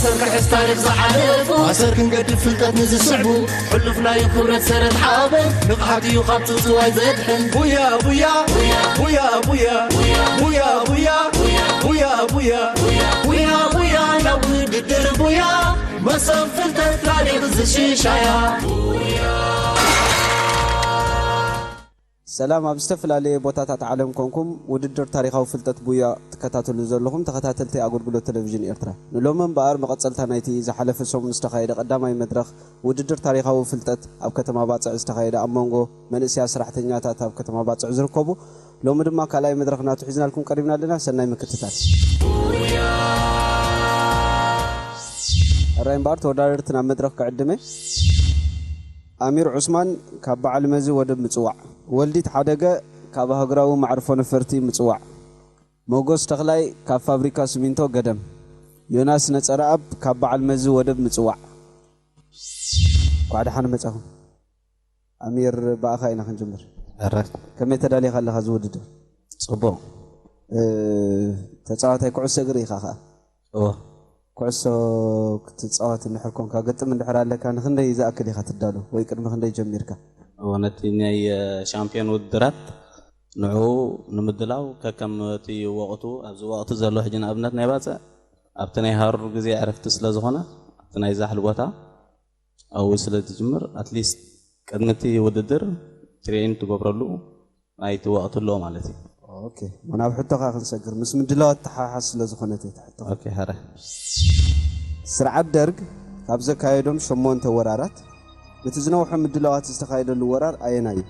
ኣሰር ክሕዝ ታሪኽ ዝሓለፉ ኣሰር ክንገድፍ ፍልጠት ንዝስዕቡ ሕሉፍ ናይ ክብረት ሰረት ሓበን ንቕሓት እዩ ካብ ጽውጽዋይ ዘድሕን ቡያ ቡያ ቡያ ቡያ ቡያ ቡያ ቡያ ቡያ ቡያ ቡያ ቡያ ናብ ውድድር ቡያ መሰብ ፍልጠት ታሪኽ ዝሽሻያ ሰላም ኣብ ዝተፈላለየ ቦታታት ዓለም ኮንኩም ውድድር ታሪኻዊ ፍልጠት ቡያ ትከታተሉ ዘለኹም ተኸታተልቲ ኣገልግሎት ቴሌቪዥን ኤርትራ። ንሎሚ እምበኣር መቐጸልታ ናይቲ ዝሓለፈ ሰሙን ዝተኻየደ ቀዳማይ መድረኽ ውድድር ታሪኻዊ ፍልጠት ኣብ ከተማ ባጽዕ ዝተኻየደ ኣብ መንጎ መንእሰያት ሰራሕተኛታት ኣብ ከተማ ባጽዕ ዝርከቡ ሎሚ ድማ ካልኣይ መድረኽ ናቱ ሒዝናልኩም ቀሪብና ኣለና። ሰናይ ምክትታል። ሕራይ እምበኣር ተወዳደርቲ ናብ መድረኽ ክዕድመ። ኣሚር ዑስማን ካብ በዓል መዚ ወደብ ምጽዋዕ፣ ወልዲት ሓደገ ካብ ኣህግራዊ መዕርፎ ነፈርቲ ምጽዋዕ፣ ሞጎስ ተኽላይ ካብ ፋብሪካ ስሚንቶ ገደም፣ ዮናስ ነጸረኣብ ካብ በዓል መዚ ወደብ ምጽዋዕ። እንኳዕ ደሓን መጻኹም። ኣሚር ብኣኻ ኢና ክንጅምር። ኣረ ከመይ ተዳሊኻ ኣለኻ እዚ ውድድር? ጽቡቕ እ፣ ተጻዋታይ ኩዕሶ እግሪ ኢኻ ኸኣ። እወ ኩዕሶ ክትጻወት እንድሕር ኮንካ ገጥም እንድሕር ኣለካ ንክንደይ ዝኣክል ኢኻ ትዳሎ ወይ ቅድሚ ክንደይ ጀሚርካ? እወ ነቲ ናይ ሻምፒዮን ውድድራት ንዕኡ ንምድላው ከከም እቲ ወቕቱ ኣብዚ ወቕቲ ዘሎ ሕጂ ንኣብነት ናይ ባፅዕ ኣብቲ ናይ ሃሩር ግዜ ዕረፍቲ ስለ ዝኾነ ኣብቲ ናይ ዛሕሊ ቦታ ኣብኡ ስለ ዝጅምር ኣትሊስት ቅድሚ እቲ ውድድር ትሬን ትገብረሉ ናይቲ ወቕቲ ኣሎ ማለት እዩ። ኦኬ ናብ ሕቶኻ ክንሰግር ምስ ምድላዋት ተሓሓዝ ስለ ዝኾነት እየ ትሕቶ። ኦኬ ሐረ ስርዓት ደርግ ካብ ዘካየዶም ሸሞንተ ወራራት እቲ ዝነውሐ ምድላዋት ዝተኻየደሉ ወራር ኣየናይ እዩ?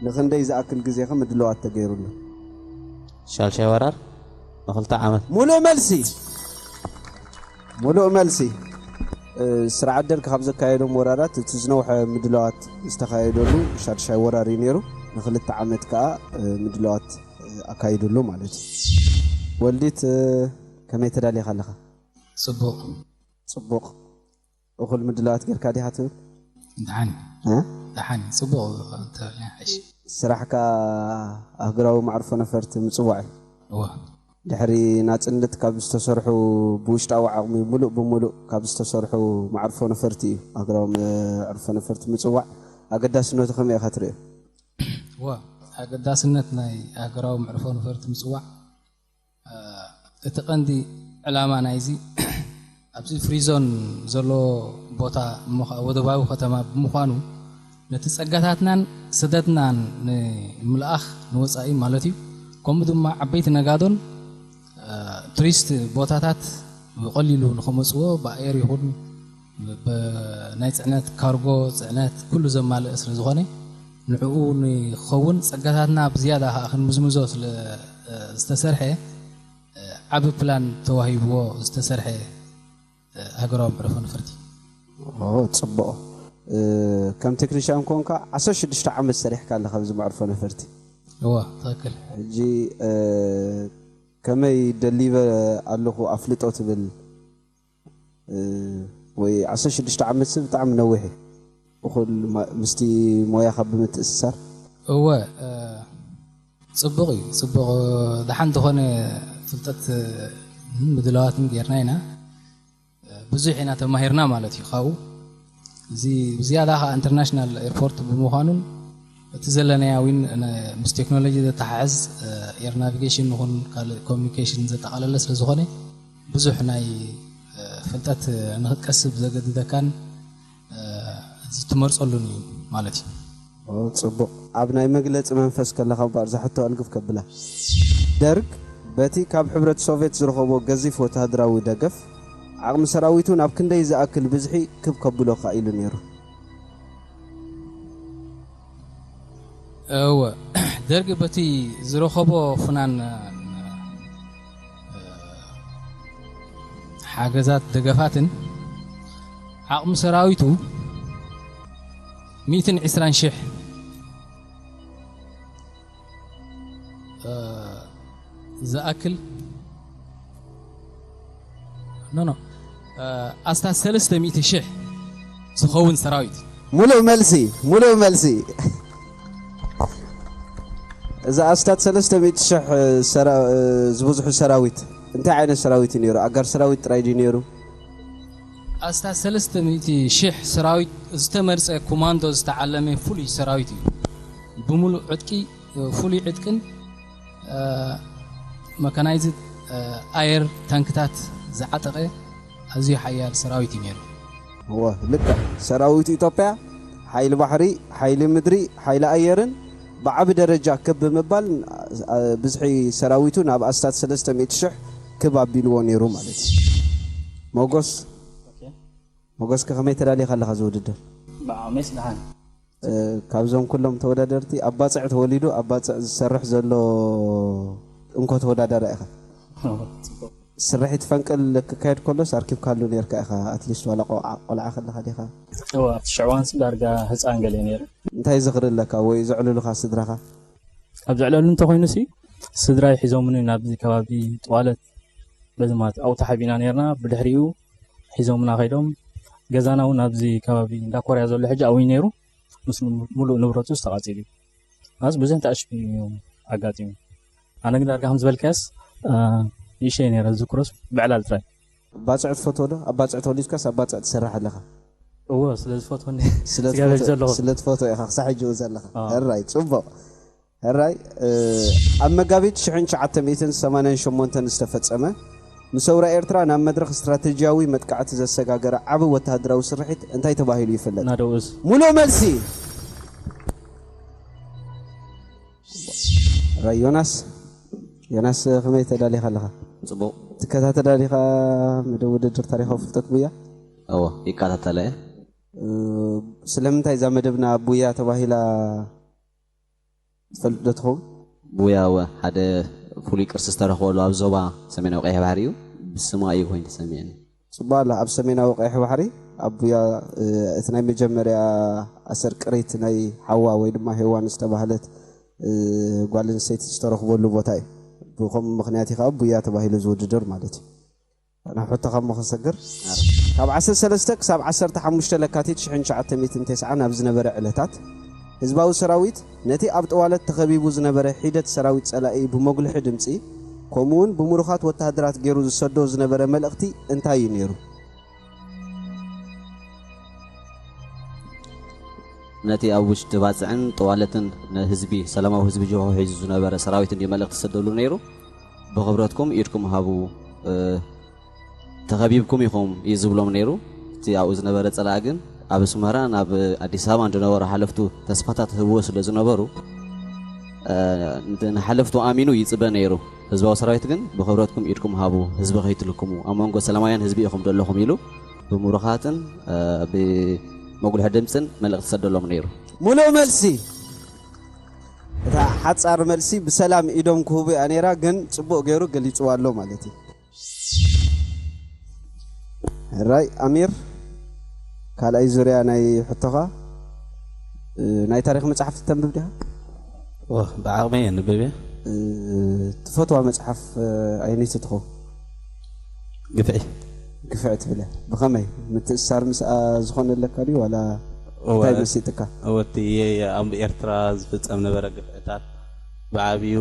ንኽንደይ ዝኣክል ግዜኸ ምድላዋት ተገይሩሉ? ሻልሻይ ወራር ንክልተ ዓመት ሙሉእ መልሲ ሙሉእ መልሲ እ፣ ስርዓት ደርግ ካብ ዘካየዶም ወራራት እቲ ዝነውሐ ምድላዋት ዝተኻየደሉ ሻድሻይ ወራር እዩ ነይሩ። ንክልተ ዓመት ከኣ እ፣ ምድላዋት እ፣ ኣካይዱሉ ማለት እዩ። ወልዲት እ፣ ከመይ ተዳሊኻ ኣለኻ? ጽቡቕ ጽቡቕ እኹል ምድላዋት ጌርካ ዲኻ ትብል? ደሓን እ? ደሓን ጽቡቕ እንተ ሓሽ ስራሕካ ኣህግራዊ መዕርፎ ነፈርቲ ምጽዋዕ እዩ። እወ ድሕሪ ናጽነት ካብ ዝተሰርሑ ብውሽጣዊ ዓቕሚ ሙሉእ ብሙሉእ ካብ ዝተሰርሑ መዕርፎ ነፈርቲ እዩ። ኣህግራዊ መዕርፎ ነፈርቲ ምጽዋዕ ኣገዳስነቱ ከመይ ኢኻ ትርእዮ? እወ ኣገዳስነት ናይ ሃገራዊ መዕርፎ ነፈርቲ ምጽዋዕ እ፣ እቲ ቀንዲ ዕላማ ናይዚ ኣብዚ ፍሪዞን ዘሎ ቦታ ምዃ- ወደባዊ ከተማ ብምዃኑ ነቲ ጸጋታትናን ሰደድናን ንምልኣኽ ንወጻኢ ማለት እዩ ከምኡ ድማ ዓበይቲ ነጋዶን እ፣ ቱሪስት ቦታታት ብቐሊሉ ንኸመፅዎ ብኣየር ይኹን ብ- ናይ ፅዕነት ካርጎ ፅዕነት ኩሉ ዘማልእ ስለ ዝኾነ ንዕኡ ንኸውን ፀጋታትና ብዝያዳ ከዓ ክንምዝምዞ ስለ ዝተሰርሐ ዓብ ፕላን ተዋሂብዎ ዝተሰርሐ ሃገራዊ መዕርፎ ነፈርቲ። ጽቡቕ። ከም ቴክኒሻን ኮንካ ዓሰርተ ሽዱሽተ ዓመት ሰሪሕካ ኣለኻ ኣብዚ መዕርፎ ነፈርቲ። እዋ ትኽክል። ሕጂ ከመይ ደሊበ ኣለኹ ኣፍልጦ ትብል ወይ ዓሰርተ ሽዱሽተ ዓመት ሲ ብጣዕሚ ነዊሕ እዩ። እኹል ምስቲ ሞያኻ ብምትእስሳር። እወ ጽቡቕ እዩ። ጽቡቕ ደሓን ዝኾነ ፍልጠት ምድላዋትን ጌርና ኢና። ብዙሕ ኢና ተማሂርና ማለት እዩ ካብኡ። እዚ ብዝያዳ ከዓ ኢንተርናሽናል ኤርፖርት ብምዃኑን እቲ ዘለናያ ዊን ምስ ቴክኖሎጂ ዘተሓሕዝ ኤር ናቪጌሽን ንኹን ካልእ ኮሚኒኬሽን ዘጠቓለለ ስለ ዝኾነ ብዙሕ ናይ ፍልጠት ንክትቀስብ ዘገድደካን ዝትመርፀሉን እዩ ማለት እዩ። ጽቡቕ። ኣብ ናይ መግለጺ መንፈስ ከለኻ እምበኣር እዛ ሕቶ ኣልግፍ ከብላ። ደርግ በቲ ካብ ሕብረት ሶቭየት ዝረኸቦ ገዚፍ ወተሃደራዊ ደገፍ ዓቕሚ ሰራዊቱ ናብ ክንደይ ዝኣክል ብዝሒ ክብ ከብሎ ኻኢሉ ነይሩ? እወ ደርግ በቲ ዝረኸቦ ፍናን ሓገዛት ደገፋትን ዓቕሚ ሰራዊቱ ሚእትን ዕስራን ሽሕ ዝኣክል ኖ ኖ ኣስታት ሰለስተ ሚእቲ ሽሕ ዝኸውን ሰራዊት። ሙሉእ መልሲ ሙሉእ መልሲ። እዚ ኣስታት ሰለስተ ሚእቲ ሽሕ ዝበዝሑ ሰራዊት እንታይ ዓይነት ሰራዊት እዩ ነይሩ? ኣጋር ሰራዊት ጥራይ ድዩ ነይሩ? ኣስታት ሰለስተ ሚእቲ ሽሕ ሰራዊት ዝተመርጸ ኮማንዶ ዝተዓለመ ፍሉይ ሰራዊት እዩ። ብምሉእ ዕጥቂ፣ ፍሉይ ዕጥቅን፣ እ፣ መካናይዝድ፣ እ፣ ኣየር ታንክታት ዝዓጠቐ ኣዝዩ ሓያል ሰራዊት እዩ ነይሩ። እወ፣ ልክዕ። ሰራዊት ኢትዮጵያ ሓይሊ ባሕሪ፣ ሓይሊ ምድሪ፣ ሓይሊ ኣየርን ብዓቢ ደረጃ ክብ ብምባል፣ እ፣ ብዝሒ ሰራዊቱ ናብ ኣስታት ሰለስተ ሚእቲ ሽሕ ክብ ኣቢልዎ ነይሩ ማለት እዩ። ሞጎስ፣ ኦኬ። ሞጎስከ ከመይ ተዳሊኻ ኣለኻ እዚ ውድድር? ብዓቕመይስ ደሓን። እ፣ ካብዞም ኩሎም ተወዳደርቲ ኣብ ባጽዕ ተወሊዱ ኣብ ባጽዕ ዝሰርሕ ዘሎ እንኮ ተወዳዳሪ ኢኻ። ጽቡቕ። ስርሒት ፈንቅል ክካየድ ከሎስ ኣርኪብካሉ ነርካ ኢኻ፣ ኣትሊስት ዋላ ቆ-፣ ቆልዓ ከለኻ ዲኻ? እወ፣ ኣብቲ ሽዕዋንሲ ዳርጋ ህጻን ገለ ነይረ። እንታይ ዝኽሪ ኣለካ ወይ ዘዕልሉኻ ስድራኻ? ኣብ ዘዕለሉ እንተኾይኑሲ፣ ስድራይ ሒዞምኒ ናብዚ ከባቢ ጠዋለት በዚ ማለት ኣብኡ ተሓቢእና ነርና። ብድሕሪኡ ሒዞምና ከይዶም፣ ገዛና እውን ኣብዚ ከባቢ እንዳ ኮርያ ዘሎ ሕጂ ኣብኡ እዩ ነይሩ። ምስ ሙሉእ ንብረቱ ዝተቓጺሉ እዩ። ኣስ ብዙሕ ተኣሽፊ እዩ ኣጋጢሙ። ኣነ ግን ዳርጋ ከም ዝበልካስ፣ እ፣ ይሸይ ነይረ ዝዝክሮስ ብዕላል ጥራይ። ባጽዕ ትፈትዎ ዶ? ኣብ ባጽዕ ተወሊድካስ ኣብ ባጽዕ ትሰርሕ ኣለኻ? እዎ፣ ስለ ዝፈትወኒ ስለ ስጋብ ትፈትዎ፣ ዘለኹ። ስለ ትፈትዎ ኢኻ ክሳብ ሕጂ እውን ዘለኻ። ኣዎ። ሕራይ፣ ጽቡቕ። ሕራይ፣ እ፣ ኣብ መጋቢት ሽሕን ትሽዓተ ሚእትን ሰማንያን ሸሞንተን ዝተፈጸመ ንሰውራ ኤርትራ ናብ መድረኽ ስትራተጂያዊ መጥቃዕቲ ዘሰጋገረ ዓቢ ወተሃደራዊ ስርሒት እንታይ ተባሂሉ ይፍለጥ? ናደው እዝ። ሙሉእ መልሲ። ሕራይ ዮናስ፣ ዮናስ ከመይ ተዳሊኻ ኣለኻ? ጽቡቕ። ትከታተላ ዲኻ መደብ ውድድር ታሪኻዊ ፍልጠት ቡያ? እወ፣ ይከታተላ እየ። እ፣ ስለምንታይ እዛ መደብና ቡያ ተባሂላ ትፈልጥ ዶ ትኸውን? ቡያ እወ፣ ሓደ ፍሉይ ቅርሲ ዝተረኽበሉ ኣብ ዞባ ሰሜናዊ ቀይሕ ባሕሪ እዩ። ብስማ እዩ ኮይኑ ተሰሚዕኒ። ጽቡቕ ኣሎ። ኣብ ሰሜናዊ ቀይሕ ባሕሪ ኣብ ቡያ፣ እ፣ እቲ ናይ መጀመርያ ኣሰር ቅሪት ናይ ሓዋ ወይ ድማ ሄዋን ዝተባህለት፣ እ፣ ጓል ኣንስተይቲ ዝተረኽበሉ ቦታ እዩ። ብኸምኡ ምኽንያት እዩ ከዓ ቡያ ተባሂሉ ዝውድድር ማለት እዩ። ናብ ሕቶኻ እሞ ክሰግር። ኣብ ዓሰርተ ሰለስተ ክሳብ ዓሰርተ ሓሙሽተ ለካቲት ሽሕን ትሽዓተ ሚእትን ተስዓን ኣብ ዝነበረ ዕለታት፣ ህዝባዊ ሰራዊት ነቲ ኣብ ጠዋለት ተኸቢቡ ዝነበረ ሒደት ሰራዊት ጸላኢ ብመጉልሒ ድምጺ፣ ከምኡውን ብምሩኻት ወተሃደራት ገይሩ ዝሰዶ ዝነበረ መልእኽቲ እንታይ እዩ ነይሩ? ነቲ ኣብ ውሽጢ ባጽዕን ጠዋለትን ንህዝቢ፣ ሰላማዊ ህዝቢ ጅሆ ሒዙ ዝነበረ ሰራዊት እንድዩ መልእኽቲ ዝሰደሉ ነይሩ። ብኽብረትኩም ኢድኩም ሃቡ፣ እ፣ ተኸቢብኩም ኢኹም እዩ ዝብሎም ነይሩ። እቲ ኣብኡ ዝነበረ ጸላኢ ግን ኣብ ኣስመራ ናብ ኣዲስ ኣበባ እንደነበሩ ሓለፍቱ ተስፋታት ህብዎ ስለ ዝነበሩ፣ እ፣ ንሓለፍቱ ኣሚኑ ይጽበ ነይሩ። ህዝባዊ ሰራዊት ግን ብኽብረትኩም ኢድኩም ሃቡ፣ ህዝቢ ከይትልክሙ፣ ኣብ መንጎ ሰላማውያን ህዝቢ ኢኹም ዘለኹም ኢሉ ብምሩኻትን፣ እ፣ ብመጉልሒ ድምፅን መልእኽቲ ሰደሎም ነይሩ። ሙሉእ መልሲ። እታ ሓጻር መልሲ ብሰላም ኢዶም ክህቡ እያ ነይራ፣ ግን ጽቡቕ ገይሩ ገሊጽዋ ኣሎ ማለት እዩ። ሕራይ ኣሚር፣ ካልኣይ ዙርያ ናይ ሕቶኻ፣ እ፣ ናይ ታሪኽ መጽሓፍ ተንብብ ዲኻ? ኦ፣ ብዓቕመይ የንብብ እየ። እ፣ ትፈትዋ መጽሓፍ፣ እ፣ ኣየነይቲ ትኸውን? ግፍዒ። ግፍዒ ትብል እያ። ብኸመይ? ምትእስሳር ምስኣ ዝኾነ ኣለካ ድዩ ዋላ እወ፣ እንታይ መሲጥካ? እወ፣ እቲ ኣብ ኤርትራ ዝፍጸም ነበረ ግፍዕታት ብዓብዩ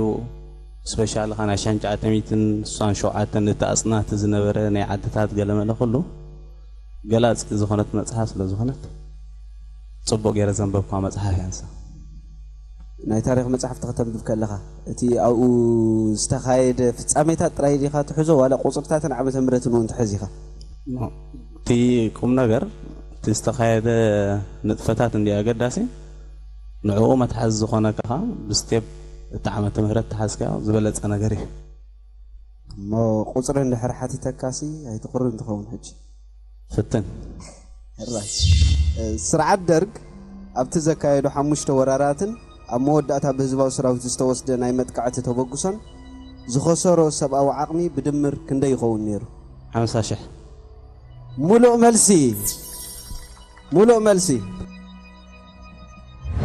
ስፔሻሊ ኸዓ ናይ ሽሕን ትሽዓተ ሚእትን ስሳን ሸውዓተን እቲ ኣጽናቲ ዝነበረ ናይ ዓድታት ገለመለ ኩሉ ገላጺ ዝኾነት መጽሓፍ ስለ ዝኾነት ጽቡቕ ገይረ ዘንበብኳ መጽሓፍ እያ ንሳ። ናይ ታሪኽ መጽሓፍቲ ከተንብብ ከለኻ እቲ ኣብኡ ዝተኻየደ ፍጻሜታት ጥራይ ዲኻ ትሕዞ ዋላ ቁጽርታትን ዓመተ ምህረትን እውን ትሕዝ ኢኻ? እቲ ቁም ነገር እቲ ዝተኻየደ ንጥፈታት እንዲ ኣገዳሲ ንዕኡ መትሓዚ ዝኾነ ከኻ ብስቴፕ እቲ ዓመተ ምህረት ተሓዝካዮ ዝበለጸ ነገር እዩ። እሞ ቁጽሪ እንድሕር ሓቲተካሲ ኣይትቑርን ትኸውን ሕጂ። ፍትን። ሕራይ። እ፣ ስርዓት ደርግ ኣብቲ ዘካየዶ ሓሙሽተ ወራራትን ኣብ መወዳእታ ብህዝባዊ ሰራዊት ዝተወስደ ናይ መጥቃዕቲ ተበግሶን ዝኸሰሮ ሰብኣዊ ዓቕሚ ብድምር ክንደይ ይኸውን ነይሩ? ሓምሳ ሽሕ። ሙሉእ መልሲ። ሙሉእ መልሲ።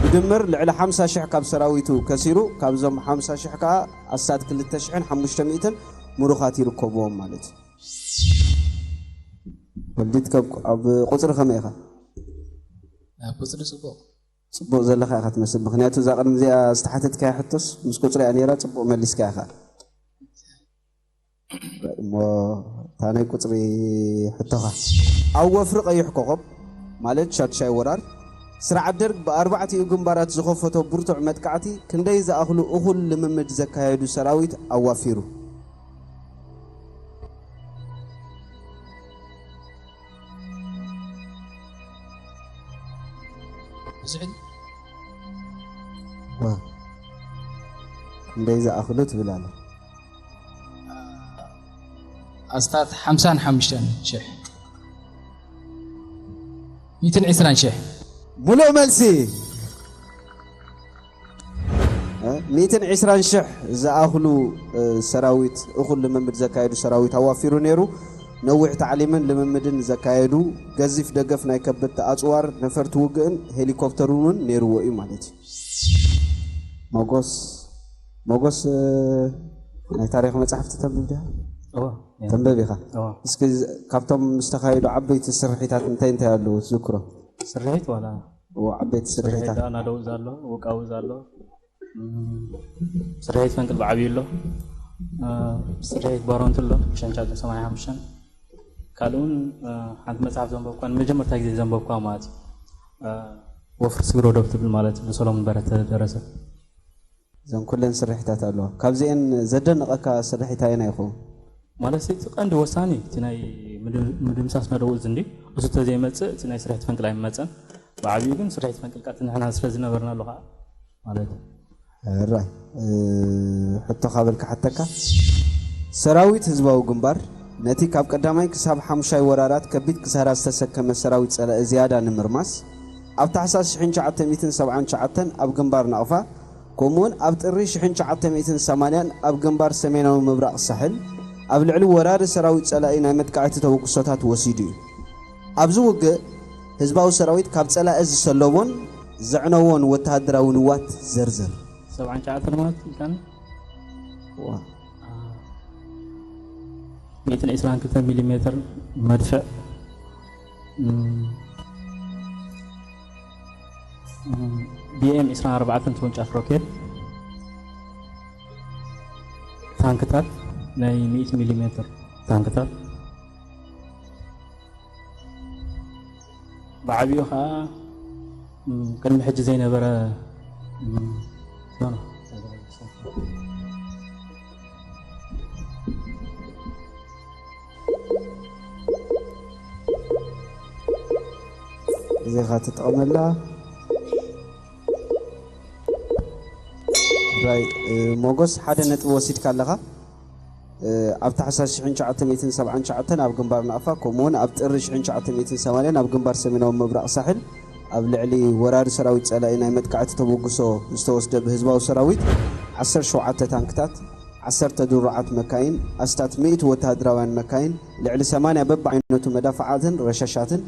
ብድምር ልዕሊ ሓምሳ ሽሕ ካብ ሰራዊቱ ከሲሩ፣ ካብዞም ሓምሳ ሽሕ ከኣ ኣስታት ክልተ ሽሕን ሓሙሽተ ሚእትን ምሩኻት ይርከብዎም ማለት እዩ። ወልዲት፣ ካብ፣ ኣብ ቁጽሪ ከመይ ኢኻ? ኣብ ቁጽሪ ጽቡቕ። ጽቡቕ ዘለኻ ኢኻ ትመስል። ምኽንያቱ እዛ ቅድሚ እዚኣ ዝተሓተትካያ ሕቶስ ምስ ቁጽሪ እያ ነይራ፣ ጽቡቕ መሊስካ ኢኻ። እሞ እታ ናይ ቁጽሪ ሕቶኻ። ኣብ ወፍሪ ቀይሕ ኮኸብ፣ ማለት ሻድሻይ ወራር፣ ስርዓት ደርግ ብኣርባዕቲኡ ግንባራት ዝኸፈቶ ብርቱዕ መጥቃዕቲ ክንደይ ዝኣኽሉ እኹል ልምምድ ዘካየዱ ሰራዊት ኣዋፊሩ? ብዙሕ ዋ፣ ክንደይ ዝኣኽሉ ትብል ኣላ። ኣስታት ሓምሳን ሓሙሽተን ሽሕ፣ ሚእትን ዕስራን ሽሕ። ሙሉእ መልሲ። እ፣ ሚእትን ዕስራን ሽሕ ዝኣኽሉ፣ እ፣ ሰራዊት፣ እኹል ልምምድ ዘካየዱ ሰራዊት ኣዋፊሩ ነይሩ። ነዊሕ ታዕሊምን ልምምድን ዘካየዱ፣ ገዚፍ ደገፍ ናይ ከበድቲ ኣጽዋር፣ ነፈርቲ ውግእን ሄሊኮፕተርን እውን ነይርዎ እዩ ማለት እዩ። ሞጎስ፣ ሞጎስ፣ እ፣ ናይ ታሪኽ መጽሓፍቲ ተንብብ ዲኻ? እዎ፣ እዎ። ተንብብ ኢኻ። እዎ። እስኪ ዝ-፣ ካብቶም ዝተኻየዱ ዓበይቲ ስርሒታት እንታይ እንታይ ኣለዉ ትዝክሮ? ስርሒት ዋላ እዎ፣ ዓበይቲ ስርሒት ስርሒታት። ደኣ ናደው ኣሎ፣ ውቃው ኣሎ። እም፣ ስርሒት ፈንቅል ብዓብዩ ኣሎ። እ፣ ስርሒት ባሮንቱ ኣሎ፣ ብሸንቻ ሰማንያ ሓሙሽተ። ካልእ እውን፣ እ፣ ሓንቲ መጽሓፍ ዘንበብኳ፣ ንመጀመርታ ግዜ ዘንበብኳ ማለት እዩ። እ፣ ወፍሪ ስግረ ዶብ ትብል ማለት እዩ፣ ብሰሎሞን በረተ ተደረሰት። እዘን ኩለን ስርሒታት ኣለዋ። ካብዚኤን ዘደንቐካ ስርሒት ኣየናይ ይኸውን? ማለት እቲ ቀንዲ ወሳኒ እቲ ናይ ምድ-፣ ምድምሳስ ናደው እዚ እንዲ፣ እሱ ተዘይመጽእ እቲ ናይ ስርሒት ፈንቅል ኣይመጸን። ብዓብዩ ግን ስርሒት ፈንቅል ቀቲ ንሕና ስለ ዝነበርና ኣሎ ከዓ ማለት እዩ። ሕራይ፣ እ፣ ሕቶ ካበልካ ሓተካ። ሰራዊት ህዝባዊ ግንባር ነቲ ካብ ቀዳማይ ክሳብ ሓሙሻይ ወራራት ከቢድ ክሳራ ዝተሰከመ ሰራዊት ጸላኢ ዝያዳ ንምርማስ፣ ኣብ ታሕሳስ ሽሕን ትሽዓተ ሚእትን ሰብዓን ትሽዓተን ኣብ ግንባር ናቕፋ፣ ከምኡውን ኣብ ጥሪ ሽሕን ትሽዓተ ሚእትን ሰማንያን ኣብ ግንባር ሰሜናዊ ምብራቕ ሳሕል ኣብ ልዕሊ ወራሪ ሰራዊት ጸላኢ ናይ መጥቃዕቲ ተበግሶታት ወሲዱ እዩ። ኣብዚ ውግእ ህዝባዊ ሰራዊት ካብ ጸላኢ ዝሰለቦን ዘዕነዎን ወተሃደራዊ ንዋት ዘርዝር። ሰብዓን ትሽዓተን ማለት ኢልካኒ? ዋ። ሚእትን ዕስራን ክልተ ሚሊ ሜትር መድፍዕ፣ እም፣ እም፣ ቢ ኤም ዕስራን ኣርባዕተን ተወንጫፍ ሮኬት፣ ታንክታት፣ ናይ ሚእቲ ሚሊ ሜትር ታንክታት፣ ብዓብዩ ከዓ፣ እም፣ ቅድሚ ሕጂ ዘይነበረ፣ እም፣ ኖ፣ ኖ። እዚኻ ትጥቀመላ። ራይ፣ እ፣ ሞጎስ፣ ሓደ ነጥቢ ወሲድካ ኣለኻ። እ፣ ኣብ ታሕሳስ ሽሕን ትሽዓተ ሚእትን ሰብዓን ትሽዓተን ኣብ ግንባር ናቕፋ፣ ከምኡውን ኣብ ጥሪ ሽሕን ትሽዓተ ሚእትን ሰማንያን ኣብ ግንባር ሰሜናዊ ምብራቕ ሳሕል ኣብ ልዕሊ ወራሪ ሰራዊት ጸላኢ ናይ መጥቃዕቲ ተበግሶ ዝተወስደ ብህዝባዊ ሰራዊት ዓሰርተ ሸውዓተ ታንክታት፣ ዓሰርተ ድሩዓት መካይን፣ ኣስታት ሚእቲ ወተሃደራውያን መካይን፣ ልዕሊ ሰማንያ በብዓይነቱ መዳፍዓትን ረሻሻትን፣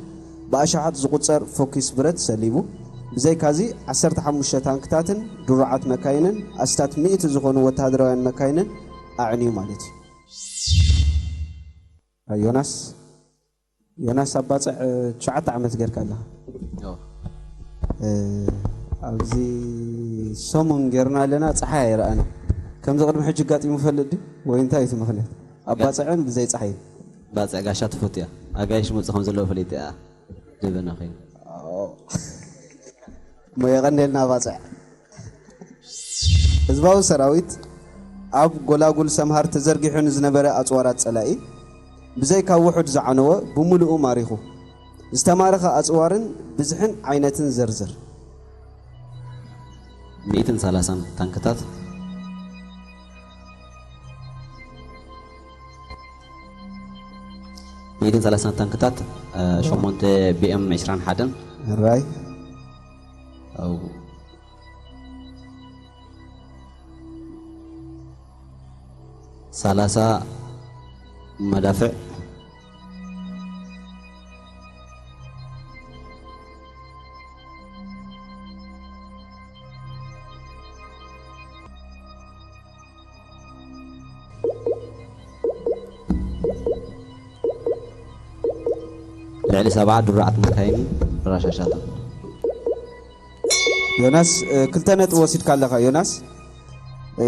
ብኣሽሓት ዝቑጸር ፎኪስ ብረት ሰሊቡ። ብዘይካዚ ዓሰርተ ሓሙሽተ ታንክታትን ድሩዓት መካይንን ኣስታት ሚእቲ ዝኾኑ ወተሃደራውያን መካይንን ኣዕንዩ ማለት እዩ። ዮናስ፣ ዮናስ ኣባጽዕ፣ ትሽዓተ ዓመት ጌርካ ኣለኻ። ኦ። እ፣ ኣብዚ ሰሙን ጌርና ኣለና፣ ጸሓይ ኣይረኣና። ከምዚ ቅድሚ ሕጂ ኣጋጢሙ ይፈልጥ ድዩ? ወይ እንታይ እዩ እቲ ምኽንያት? ኣባጽዕን ብዘይ ጸሓይን? ባጽዕ ጋሻ ትፈቱ እያ። ኣጋይሽ መጽእ ከም ዘለዎ ፈሊጥ እያ። ደበና ኮይኑ። እሞ የቐንየልና ኣባጽዕ። ህዝባዊ ሰራዊት ኣብ ጎላጉል ሰምሃር ተዘርጊሑ ንዝነበረ ኣጽዋራት ጸላኢ ብዘይካ ውሑድ ዝዓነወ ብምሉኡ ማሪኹ። ዝተማረኸ ኣጽዋርን ብዝሕን ዓይነትን ዘርዝር። ሚእትን ሰላሳን ታንክታት፣ ሚእትን ሰላሳን ታንክታት፣ እ፣ ሸሞንተ ቢ ኤም ዕስራን ሓደን፣ ራይ ኣብ ሰላሳ መዳፍዕ፣ ልዕሊ ሰብዓ ድሩዓት መካይን ረሻሻትን። ዮናስ፣ እ፣ ክልተ ነጥቢ ወሲድካ ኣለኻ ዮናስ። እ፣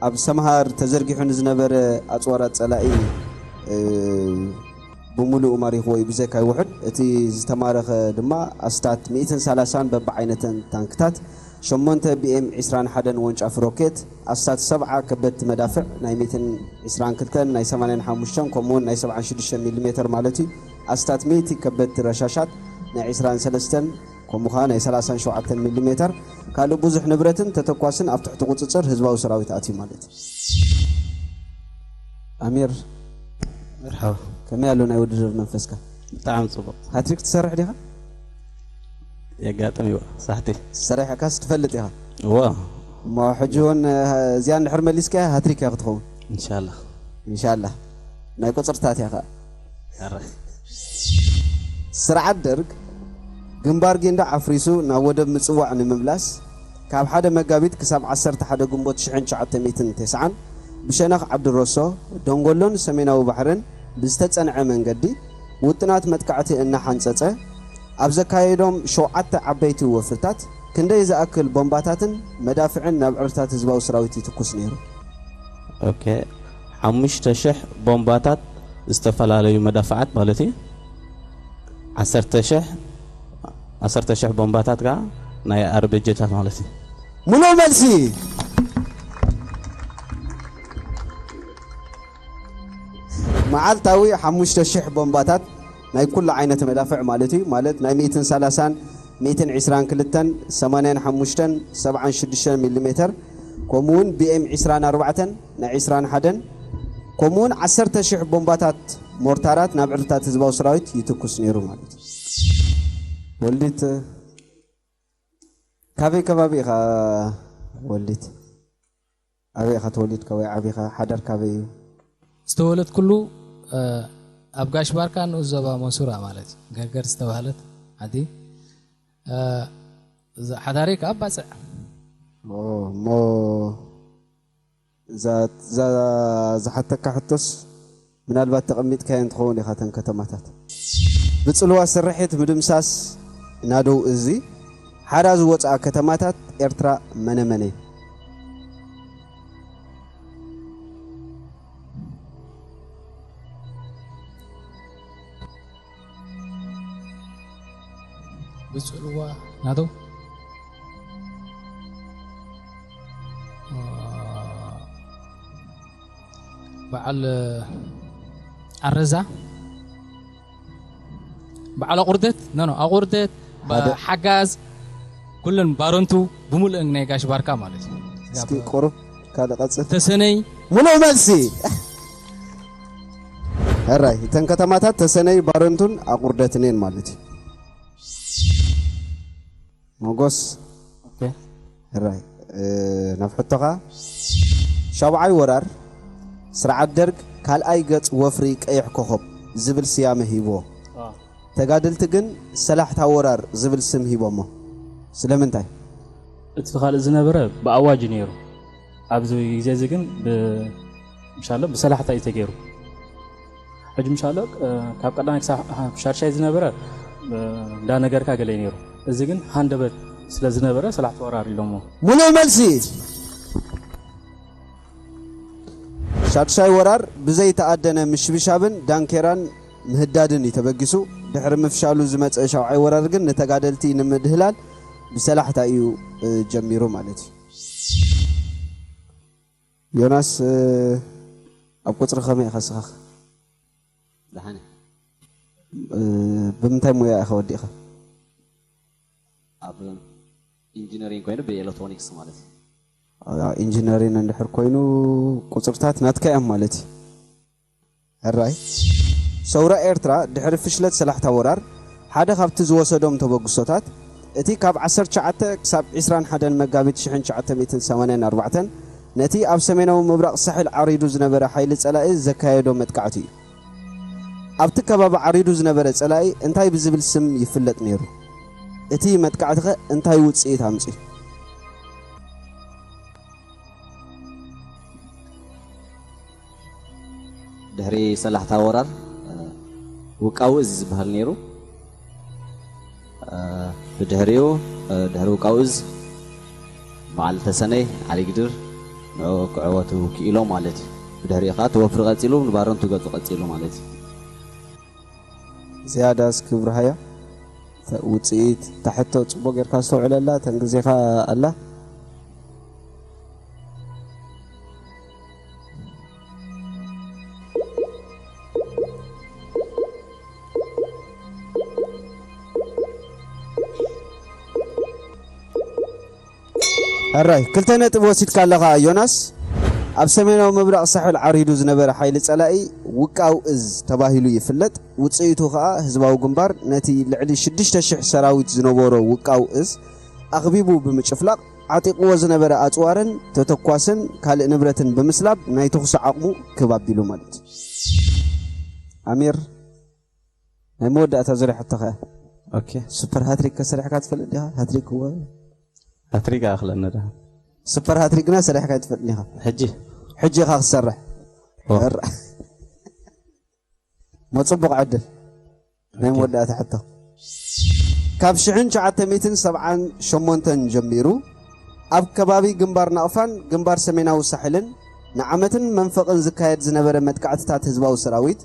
ኣብ ሰምሃር ተዘርጊሑ ንዝነበረ ኣጽዋራት ጸላኢ ብምሉኡ ማሪኽዎ እዩ ብዘካይ ውሑድ። እቲ ዝተማረኸ ድማ ኣስታት ሚእትን ሰላሳን በብዓይነተን ታንክታት፣ ሸሞንተ ቢኤም ዒስራን ሓደን ወንጫፍ ሮኬት፣ ኣስታት ሰብዓ ከበድቲ መዳፍዕ ናይ ሚእትን ዒስራን ክልተን ናይ ሰማንያን ሓሙሽተን ከምኡውን ናይ ሰብዓን ሽዱሽተን ሚሊ ሜተር ማለት እዩ፣ ኣስታት ሚእቲ ከበድቲ ረሻሻት ናይ ዒስራን ሰለስተን ከምኡ ኸዓ ናይ ሰላሳን ሸውዓተን ሚሊ ሜተር ካልእ ብዙሕ ንብረትን ተተኳስን ኣብ ትሕቲ ቁጽጽር ህዝባዊ ሰራዊት ኣትዩ ማለት እዩ። ኣሚር፣ መርሓባ። ከመይ ኣሎ ናይ ውድድር መንፈስካ? ብጣዕሚ ጽቡቕ። ሃትሪክ ትሰርሕ ዲኻ? የጋጥም እዩ ሳሕቲ። ሰሪሕካስ ትፈልጥ ኢኻ? እዎ። እሞ ሕጂ እውን፣ እ፣ እዚኣ እንድሕር መሊስካያ ሃትሪክ እያ ክትኸውን። ኢንሻላህ። ኢንሻላህ። ናይ ቁጽርታት እያ ኸኣ። ኣረ። ስርዓት ደርግ ግንባር ጊንዳዕ ኣፍሪሱ ናብ ወደብ ምጽዋዕ ንምምላስ ካብ ሓደ መጋቢት ክሳብ ዓሰርተ ሓደ ግንቦት ሽሕን ትሽዓተ ሚእትን ተስዓን ብሸነኽ ዓዲ ሮሶ፣ ደንጎሎን ሰሜናዊ ባሕርን ብዝተጸንዐ መንገዲ ውጥናት መጥቃዕቲ እናሓንጸጸ ኣብ ዘካየዶም ሸውዓተ ዓበይቲ ወፍርታት ክንደይ ዝኣክል ቦምባታትን መዳፍዕን ናብ ዕርታት ህዝባዊ ሰራዊት ይትኩስ ነይሩ? ኦኬ፣ ሓሙሽተ ሽሕ ቦምባታት ዝተፈላለዩ መዳፍዓት ማለት እዩ። ዓሰርተ ሽሕ፣ ዓሰርተ ሽሕ ቦምባታት ከዓ ናይ ኣርቤጀታት ማለት እዩ። ሙሉእ መልሲ። መዓልታዊ ሓሙሽተ ሽሕ ቦምባታት ናይ ኩሉ ዓይነት መዳፍዕ ማለት እዩ። ማለት ናይ ሚእትን ሰላሳን፣ ሚእትን ዒስራን ክልተን፣ ሰማንያን ሓሙሽተን፣ ሰብዓን ሽዱሽተን ሚሊ ሜተር፣ ከምኡ እውን ቢ ኤም ዒስራን ኣርባዕተን፣ ናይ ዒስራን ሓደን፣ ከምኡ እውን ዓሰርተ ሽሕ ቦምባታት ሞርታራት ናብ ዕርድታት ህዝባዊ ሰራዊት ይትኩስ ነይሩ ማለት እዩ። ወልዲት፣ ካበይ ከባቢ ኢኻ ወልዲት? ኣበይ ኢኻ ተወሊድካ ወይ ዓቢኻ? ሓዳር ካበይ እዩ? ዝተወለድኩሉ፣ እ፣ ኣብ ጋሽ ባርካ ንኡስ ዞባ መንሱራ ማለት እዩ። ገርገር ዝተባህለት ዓዲ። እ፣ ዝ-፣ ሓዳረይ ከኣ ባጽዕ። ኦ፣ እሞ እዛ፣ እዛ ዝሓተካ ሕቶስ ምናልባት ተቐሚጥካየን ትኸውን ኢኻ እተን ከተማታት። ብጽልዋ ስርሒት ምድምሳስ ናደው እዚ ሓራ ዝወጽኣ ከተማታት ኤርትራ መነመነን? ብጽልዋ ናደው በዓል ኣረዛ፣ በዓል ኣቑርደት፣ ኖ፣ ኖ፣ ኣቑርደት፣ ባ-፣ ሓደ። ሓጋዝ፣ ኩለን ባረንቱ ብምሉእን ናይ ጋሽ ባርካ ማለት እዩ። እስኪ ቁሩብ ካልእ ቀጽል። ተሰነይ። ሙሉእ መልሲ። ሕራይ፣ እተን ከተማታት ተሰነይ፣ ባረንቱን ኣቑርደትን እየን ማለት እዩ። ሞጎስ። ኦኬ። ሕራይ፣ እ፣ ናብ ሕቶኻ። ሻብዓይ ወራር ስርዓት ደርግ ካልኣይ ገጽ ወፍሪ ቀይሕ ኮኸብ ዝብል ስያመ ሂብዎ። አ። ተጋደልቲ ግን ሰላሕታ ወራር ዝብል ስም ሂቦሞ። ስለምንታይ? እቲ ካልእ ዝነበረ ብኣዋጅ እዩ ነይሩ። ኣብዚ ግዜ እዚ ግን ብ-፣ ምሻሎ ብሰላሕታ እዩ ተገይሩ። ሕጂ ምሻሎ፣ እ፣ ካብ ቀዳማይ ክሳብ ሻድሻይ ዝነበረ፣ እ፣ እንዳነገርካ ገለ እዩ ነይሩ። እዚ ግን ሃንደበት ስለ ዝነበረ ሰላሕታ ወራር ኢሎሞ። ሙሉእ መልሲ። ሻድሻይ ወራር ብዘይተኣደነ ምሽብሻብን ዳንኬራን ምህዳድን እዩ ተበጊሱ። ድሕሪ ምፍሻሉ ዝመጸ ሻውዓይ ወራር ግን ንተጋደልቲ ንምድህላል ብሰላሕታ እዩ፣ እ፣ ጀሚሩ ማለት እዩ። ዮናስ፣ እ፣ ኣብ ቁጽሪ ከመይ ኢኻ ስኻኽ? ደሓነ። እ፣ ብምንታይ ሞያ ኢኻ ወዲእኻ? ኣብ ኢንጂነሪንግ ኮይኑ ብኤሌክትሮኒክስ ማለት እዩ። ኣብ ኢንጂነሪንግ እንድሕር ኮይኑ ቁጽርታት ናትካ እዮም ማለት እዩ። ሕራይ። ሰውራ ኤርትራ ድሕሪ ፍሽለት ሰላሕታ ወራር ሓደ ካብቲ ዝወሰዶም ተበግሶታት እቲ ካብ ዓሰርተ ትሽዓተ ክሳብ ዒስራን ሓደን መጋቢት ሽሕን ትሽዓተ ሚእትን ሰማንያን ኣርባዕተን ነቲ ኣብ ሰሜናዊ ምብራቕ ሳሕል ዓሪዱ ዝነበረ ሓይሊ ጸላኢ ዘካየዶ መጥቃዕቲ እዩ። ኣብቲ ከባቢ ዓሪዱ ዝነበረ ጸላኢ እንታይ ብዝብል ስም ይፍለጥ ነይሩ? እቲ መጥቃዕቲኸ እንታይ ውጽኢት ኣምጺኡ? ድሕሪ ሰላሕታ ወራር፣ እ፣ ውቃዊ እዝ ዝበሃል ነይሩ። እ፣ ብድሕሪኡ፣ እ፣ ድሕሪ ውቃዊ እዝ በዓል ተሰነይ ዓሊግድር ንዕኡ ክዕወቱ ክኢሎም ማለት እዩ። ብድሕሪኡ ከዓ እቲ ወፍሪ ቀፂሉ፣ ንባረንቱ ገፁ ቀፂሉ ማለት እዩ። ዝያዳስ ክብርሃያ ውፅኢት ታሕቶ ፅቡቅ ጌርካ ኣስተውዕለላ፣ ተንግዜኻ ኣላ። ሕራይ ክልተ ነጥቢ ወሲድካ ኣለኻ ዮናስ። ኣብ ሰሜናዊ ምብራቕ ሳሕል ዓሪዱ ዝነበረ ሓይሊ ጸላኢ ውቃው እዝ ተባሂሉ ይፍለጥ። ውጽኢቱ ኸኣ ህዝባዊ ግንባር ነቲ ልዕሊ ሽዱሽተ ሽሕ ሰራዊት ዝነበሮ ውቃው እዝ ኣኽቢቡ ብምጭፍላቕ ዓጢቕዎ ዝነበረ ኣጽዋርን ተተኳስን ካልእ ንብረትን ብምስላብ ናይ ተኹሲ ዓቕሙ ክብ ኣቢሉ ማለት እዩ። ኣሚር ናይ መወዳእታ ዙርያ ሕቶ ኸ? ኦኬ። ሱፐር ሃትሪክ ከሰሪሕካ ትፈልጥ ዲኻ? ሃትሪክ እወ። ሃትሪክ ኣኽለኒ ዳ። ሱፐር ሃትሪክ ግና ሰሪሕካ ኣይትፈልጥን ኢኻ። ሕጂ? ሕጂ ኢኻ ክትሰርሕ። ኦ። እር-፣ ሞ ጽቡቕ ዕድል። ናይ ኦኬ። መወዳእታ ሕቶ። ካብ ሽሕን ትሽዓተ ሚእትን ሰብዓን ሸሞንተን ጀሚሩ ኣብ ከባቢ ግንባር ናቕፋን ግንባር ሰሜናዊ ሳሕልን ንዓመትን መንፈቕን ዝካየድ ዝነበረ መጥቃዕትታት ህዝባዊ ሰራዊት፣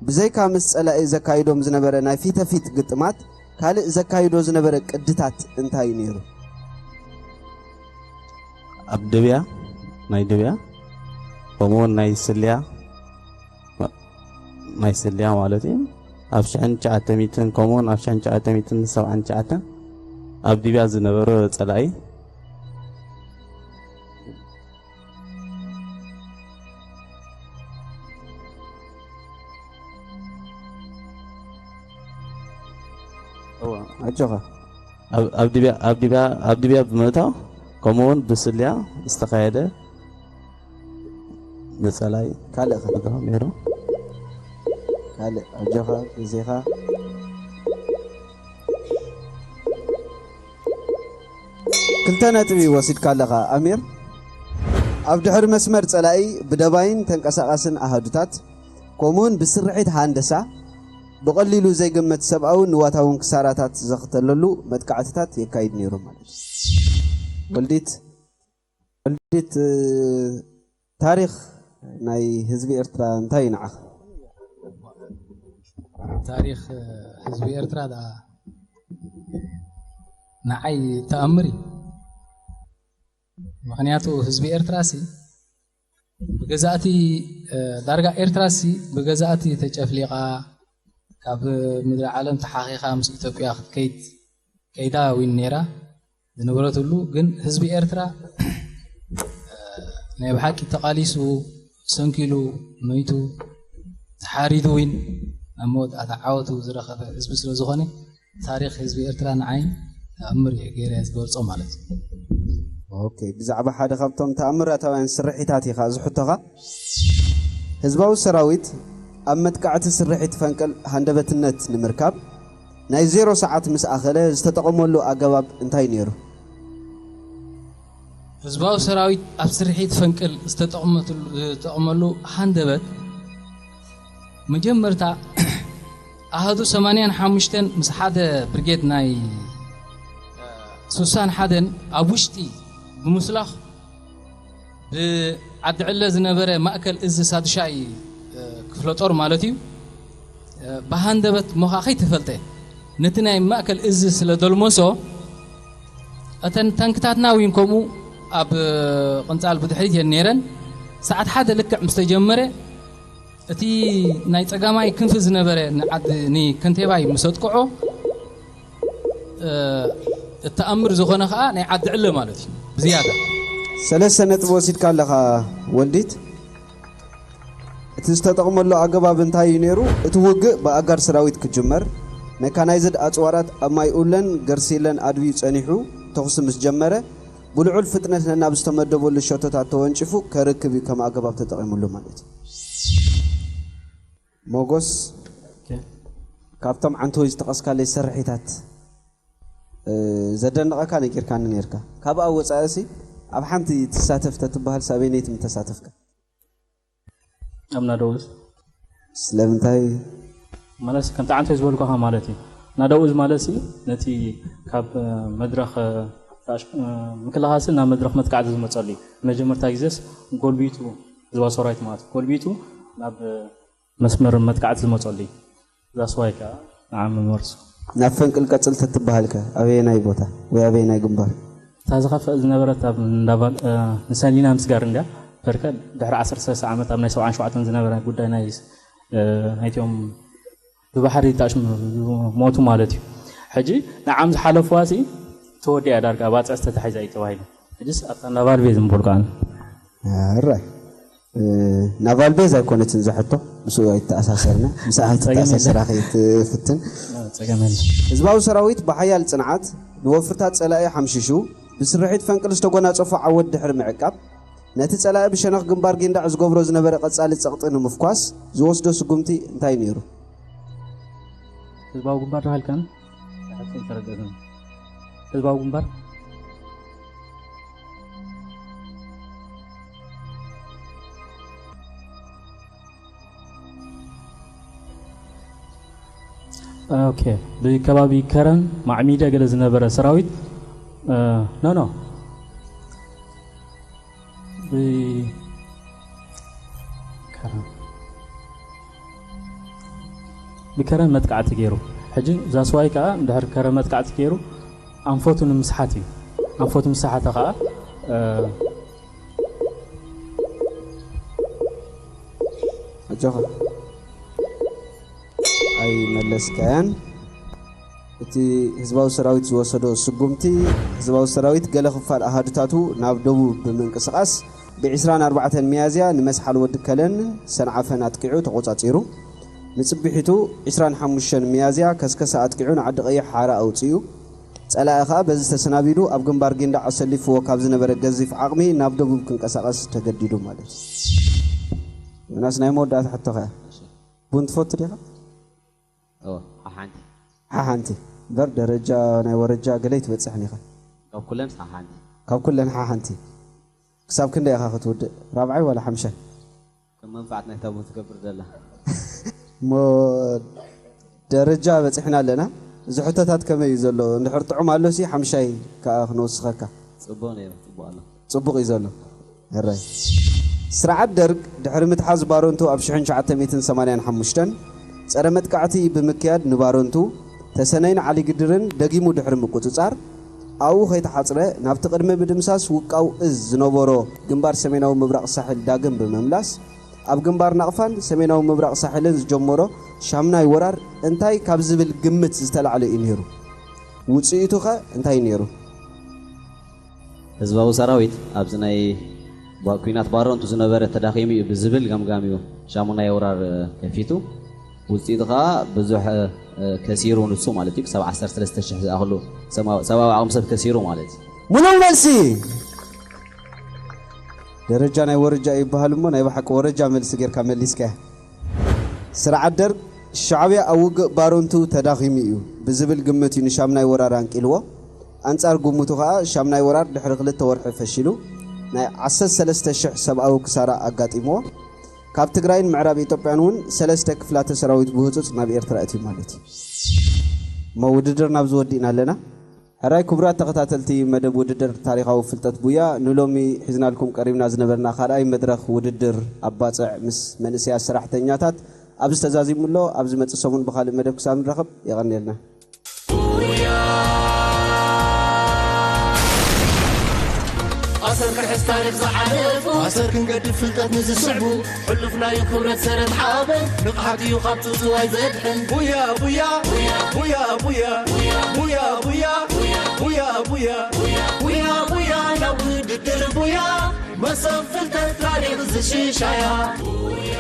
ብዘይካ ምስ ጸላኢ ዘካይዶም ዝነበረ ናይ ፊተፊት ግጥማት፣ ካልእ ዘካይዶ ዝነበረ ቅድታት እንታይ እዩ ነይሩ? ኣብ ድብያ፣ ናይ ድብያ፣ ከምኡውን ናይ ስልያ፣ ናይ ስልያ ማለት እዩ። ኣብ ሽሕን ትሽዓተ ሚእትን ከምኡውን ኣብ ሽሕን ትሽዓተ ሚእትን ሰብዓን ትሽዓተን ኣብ ድብያ ዝነበረ ጸላኢ እዋ። ኣጆኻ። ኣብ፣ ኣብ ድብያ፣ ኣብ ድብያ፣ ኣብ ድብያ ብምእታው ከምኡውን ብስልያ ዝተኻየደ ንጸላኢ ካልእ ኸ? ነይሩ። ካልእ ኣጆኻ፣ ግዜኻ። ክልተ ነጥቢ ወሲድካ ኣለኻ ኣሚር። ኣብ ድሕሪ መስመር ጸላኢ ብደባይን ተንቀሳቓስን ኣሃዱታት ከምኡውን ብስርሒት ሃንደሳ ብቐሊሉ ዘይግመት ሰብኣውን ንዋታውን ክሳራታት ዘኽተለሉ መጥቃዕትታት የካይድ ነይሩ ማለት እዩ። ወልዲት፣ ወልዲት፣ እ፣ ታሪኽ ናይ ህዝቢ ኤርትራ እንታይ እዩ ንዓኻ? ታሪኽ፣ እ፣ ህዝቢ ኤርትራ ደኣ ንዓይ ተኣምር እዩ። ምኽንያቱ ህዝቢ ኤርትራሲ ብገዛእቲ፣ እ፣ ዳርጋ ኤርትራሲ ብገዛእቲ ተጨፍሊቓ፣ ካብ ምድሪ ዓለም ተሓኺኻ ምስ ኢትዮጵያ ክትከይድ ከይዳ እውን ነይራ። ዝነበረትሉ ግን ህዝቢ ኤርትራ፣ እ፣ ናይ ብሓቂ ተቓሊሱ፣ ሰንኪሉ፣ መይቱ፣ ተሓሪዱ እውን ኣብ መወዳእታ ዓወቱ ዝረኸበ ህዝቢ ስለ ዝኾነ፣ ታሪኽ ህዝቢ ኤርትራ ንዓይ ተኣምር እየ ገይረ ዝገልጾ ማለት እዩ። ኦኬ፣ ብዛዕባ ሓደ ካብቶም ተኣምራታውያን ስርሒታት ኢኻ ዝሕቶኻ። ህዝባዊ ሰራዊት ኣብ መጥቃዕቲ ስርሒት ፈንቅል ሃንደበትነት ንምርካብ ናይ ዜሮ ሰዓት ምስ ኣኸለ ዝተጠቐመሉ ኣገባብ እንታይ ነይሩ? ህዝባዊ ሰራዊት ኣብ ስርሒት ፈንቅል ዝተጠቕመትሉ-፣ ዝተጠቕመሉ ሃንደበት፣ መጀመርታ ኣሃዱ ሰማንያን ሓሙሽተን ምስ ሓደ ብርጌድ ናይ ሱሳን ሓደን ኣብ ውሽጢ ብምስላኽ፣ ብዓዲ ዕለ ዝነበረ ማእከል እዚ ሳድሻይ ክፍለ ጦር ማለት እዩ፣ ብሃንደበት ሞኻ ከይተፈልጠ ነቲ ናይ ማእከል እዚ ስለ ደልመሶ፣ እተን ታንክታትና እውን ከምኡ ኣብ ቅንጻል ብድሕሪት እየን ነይረን። ሰዓት ሓደ ልክዕ ምስ ተጀመረ፣ እቲ ናይ ጸጋማይ ክንፊ ዝነበረ ንዓዲ፣ ንከንቴባይ ምስ ኣጥቅዖ፣ እ፣ እተኣምር ዝኾነ ኸኣ ናይ ዓዲ ዕለ ማለት እዩ። ብዝያዳ ሰለስተ ነጥቢ ወሲድካ ኣለኻ ወልዲት። እቲ ዝተጠቕመሉ ኣገባብ እንታይ እዩ ነይሩ? እቲ ውግእ ብኣጋር ሰራዊት ክጅመር፣ መካናይዝድ ኣጽዋራት ኣብ ማይ ኡለን ገርሲለን ኣድብዩ ጸኒሑ ተኹሲ ምስ ጀመረ፣ ብልዑል ፍጥነት ነናብ ዝተመደበሉ ሸቶታት ተወንጪፉ ከርክብ እዩ ከም ኣገባብ ተጠቒሙሉ ማለት እዩ። ሞጎስ፣ ኦኬ። ካብቶም ዓንተወይ ዝጠቐስካለይ ስርሒታት፣ እ፣ ዘደንቐካ ነጊርካኒ ነይርካ። ካብኣ ወጻእሲ ኣብ ሓንቲ ትሳተፍ ተትበሃል ሳበይነይቲ ምተሳተፍካ? ኣብ ናደውዝ። ስለምንታይ? ማለት ከምቲ ዓንተወይ ዝበልኩኻ ማለት እዩ። ናደውዝ ማለት ሲ ነቲ ካብ፣ እ፣ መድረኽ፣ እ፣ ራሽ-፣ እ፣ ምክልኻልሲ ናብ መድረኽ መጥቃዕቲ ዝመጸሉ እዩ። መጀመርታ ግዜስ ጎልቢቱ ህዝባዊ ሰራዊት ማለት እዩ። ጎልቢቱ ናብ መስመር መጥቃዕቲ ዝመፀሉ እዩ። ዛስዋይ ከዓ ንዓ መመርሱ። ናብ ፈንቅል ቀፅል ተትበሃልከ ኣበየናይ ቦታ ወይ ኣበየናይ ግንባር? እታ ዝኸፍአ ዝነበረት ኣብ እንዳባል ንሰሊና ምስጋር እንዲያ በርከ ድሕሪ ዓሰርተ ሰለስተ ዓመት ኣብ ናይ ሰብዓን ሸውዓተን ዝነበረ ጉዳይ ናይ ናይቲኦም ብባሕሪ ታሽሙ ሞቱ ማለት እዩ። ሕጂ ንዓም ዝሓለፍዋ ሲ ተወዲያ ዳርጋ ባፅዕ ዝተታሒዛ እዩ ተባሂሉ። ሕጂስ ኣብታ እንዳባልቤ ዝንበልኩ ኣነ ራይ ናቫል ቤዝ ኣይኮነትን ዝሕቶ ምስኡ ኣይተኣሳሰርና ምስኣ ተኣሳስራ ከይትፍትን። ህዝባዊ ሰራዊት ብሓያል ፅንዓት ንወፍርታት ፀላኢ ሓምሽሹ ብስርሒት ፈንቅል ዝተጎናፀፎ ዓወት ድሕሪ ምዕቃብ ነቲ ፀላኢ ብሸነኽ ግንባር ጊንዳዕ ዝገብሮ ዝነበረ ቀፃሊ ፀቕጢ ንምፍኳስ ዝወስዶ ስጉምቲ እንታይ ነይሩ? ህዝባዊ ግንባር ዳሃልካን ተረገዝን ህዝባዊ ግንባር ኦኬ ብከባቢ ከረን ማዕሚደ ገለ ዝነበረ ሰራዊት ኖ ኖ ብከረን መጥቃዕቲ ገይሩ ሕጂ ዛስዋይ ከዓ ድሕር ከረን መጥቃዕቲ ገይሩ ኣንፈቱ ንምስሓት እዩ። ኣንፈቱ ምሳሓተ ከዓ ኣጆኻ ኣይመለስካያን። እቲ ህዝባዊ ሰራዊት ዝወሰዶ ስጉምቲ ህዝባዊ ሰራዊት ገለ ክፋል ኣሃዱታቱ ናብ ደቡብ ብምንቅስቓስ ብ ዕስራን ኣርባዕተን ሚያዝያ ንመስሓል ወዲ ከለን ሰንዓፈን ኣጥቂዑ ተቖጻጺሩ። ንጽቢሒቱ ዕስራን ሓሙሽተን ሚያዝያ ከስከሰ ኣጥቂዑ ንዓዲ ቀይሕ ሓራ ኣውጺኡ። ጸላኢ ከኣ በዚ ተሰናቢዱ ኣብ ግንባር ጊንዳዕ ኣሰሊፍዎ ካብ ዝነበረ ገዚፍ ዓቕሚ ናብ ደቡብ ክንቀሳቐስ ተገዲዱ ማለት እዩ። ዮናስ ናይ መወዳእታ ሕቶኻ እያ። ቡን ትፈቱ ዲኻ? ሓንቲ ሓሓንቲ እምበር ደረጃ ናይ ወረጃ ገለ ይትበፅሕን ኢኻ። ካብ ኩለን ሓሓንቲ ካብ ኩለን ሓሓንቲ ክሳብ ክንደይ ኢኻ ክትውድእ? ራብዓይ ዋላ ሓምሻይ? ከም መንፋዓት ናይታ ቡን ትገብር ዘላ እሞ ደረጃ በፂሕና ኣለና። እዚ ሕቶታት ከመይ እዩ ዘሎ? እንድሕር ጥዑም ኣሎ ሲ ሓምሻይ ከዓ ክንወስኸካ። ፅቡቅ ነይሩ፣ ፅቡቅ ኣሎ። ፅቡቕ እዩ ዘሎ። ሕራይ ስርዓት ደርግ ድሕሪ ምትሓዝ ባረንቱ ኣብ ሽሕን ትሽዓተ ሚእትን ሰማንያን ሓሙሽተን ጸረ መጥቃዕቲ ብምክያድ ንባረንቱ፣ ተሰነይን ዓሊግድርን ደጊሙ ድሕሪ ምቁጽጻር፣ ኣብኡ ከይተሓጽረ ናብቲ ቅድሚ ምድምሳስ ውቃው እዝ ዝነበሮ ግንባር ሰሜናዊ ምብራቕ ሳሕል ዳግም ብምምላስ፣ ኣብ ግንባር ናቕፋን ሰሜናዊ ምብራቕ ሳሕልን ዝጀመሮ ሻምናይ ወራር እንታይ ካብ ዝብል ግምት ዝተላዕለ እዩ ነይሩ? ውጽኢቱኸ እንታይ ነይሩ? ህዝባዊ ሰራዊት ኣብዚ ናይ ባ- ኲናት ባረንቱ ዝነበረ ተዳኺሙ እዩ ብዝብል ገምጋም እዩ ሻሙናይ ወራር ከፊቱ። ውፅኢቱ ከዓ ብዙሕ ከሲሩ ንሱ ማለት እዩ። ክሳብ ዓሰርተ ሰለስተ ሽሕ ዝኣኽሉ ሰብኣዊ ዓቕሚ ሰብ ከሲሩ ማለት እዩ። ሙሉእ መልሲ ደረጃ ናይ ወረጃ ይበሃል እሞ ናይ ብሓቂ ወረጃ መልሲ ጌርካ መሊስካያ። ስርዓት ደርግ ሻዕብያ ኣብ ውግእ ባረንቱ ተዳኺሙ እዩ ብዝብል ግምት እዩ ንሻምናይ ወራር ኣንቂልዎ። ኣንጻር ግምቱ ከኣ ሻምናይ ወራር ድሕሪ ክልተ ወርሒ ፈሺሉ ናይ ዓሰርተ ሰለስተ ሽሕ ሰብኣዊ ክሳራ ኣጋጢምዎ። ካብ ትግራይን ምዕራብ ኢትዮጵያን እውን ሰለስተ ክፍላተ ሰራዊት ብህጹጽ ናብ ኤርትራ እትዩ ማለት እዩ። እሞ ውድድር ናብ ዝወዲእና ኣለና። ሕራይ ክቡራት ተኸታተልቲ መደብ ውድድር ታሪኻዊ ፍልጠት ቡያ ንሎሚ ሒዝናልኩም ቀሪብና ዝነበርና ካልኣይ መድረኽ ውድድር ኣብ ባጽዕ ምስ መንእሰያት ሰራሕተኛታት ኣብዚ ተዛዚሙ ኣሎ። ኣብ ዝመጽእ ሰሙን ብኻልእ መደብ ክሳብ ንረኸብ የቐንየልና። ኣሰር ክሕዝ ታሪኽ ዝዓለፉ ኣሰር ክንገድፍ ፍልጠት ንዝስዕቡ ሕሉፍ ናዩ ክብረት ሰረት ሓበን ንቕሓት እዩ ካብቱ ዝዋይ ዘድሕን ቡያ ቡያ ቡያ ቡያ ቡያ ቡያ ቡያ ቡያ ቡያ ቡያ ናብ ውድድር ቡያ መሶብ ፍልጠት ታሪኽ ዝሽሻያ ቡያ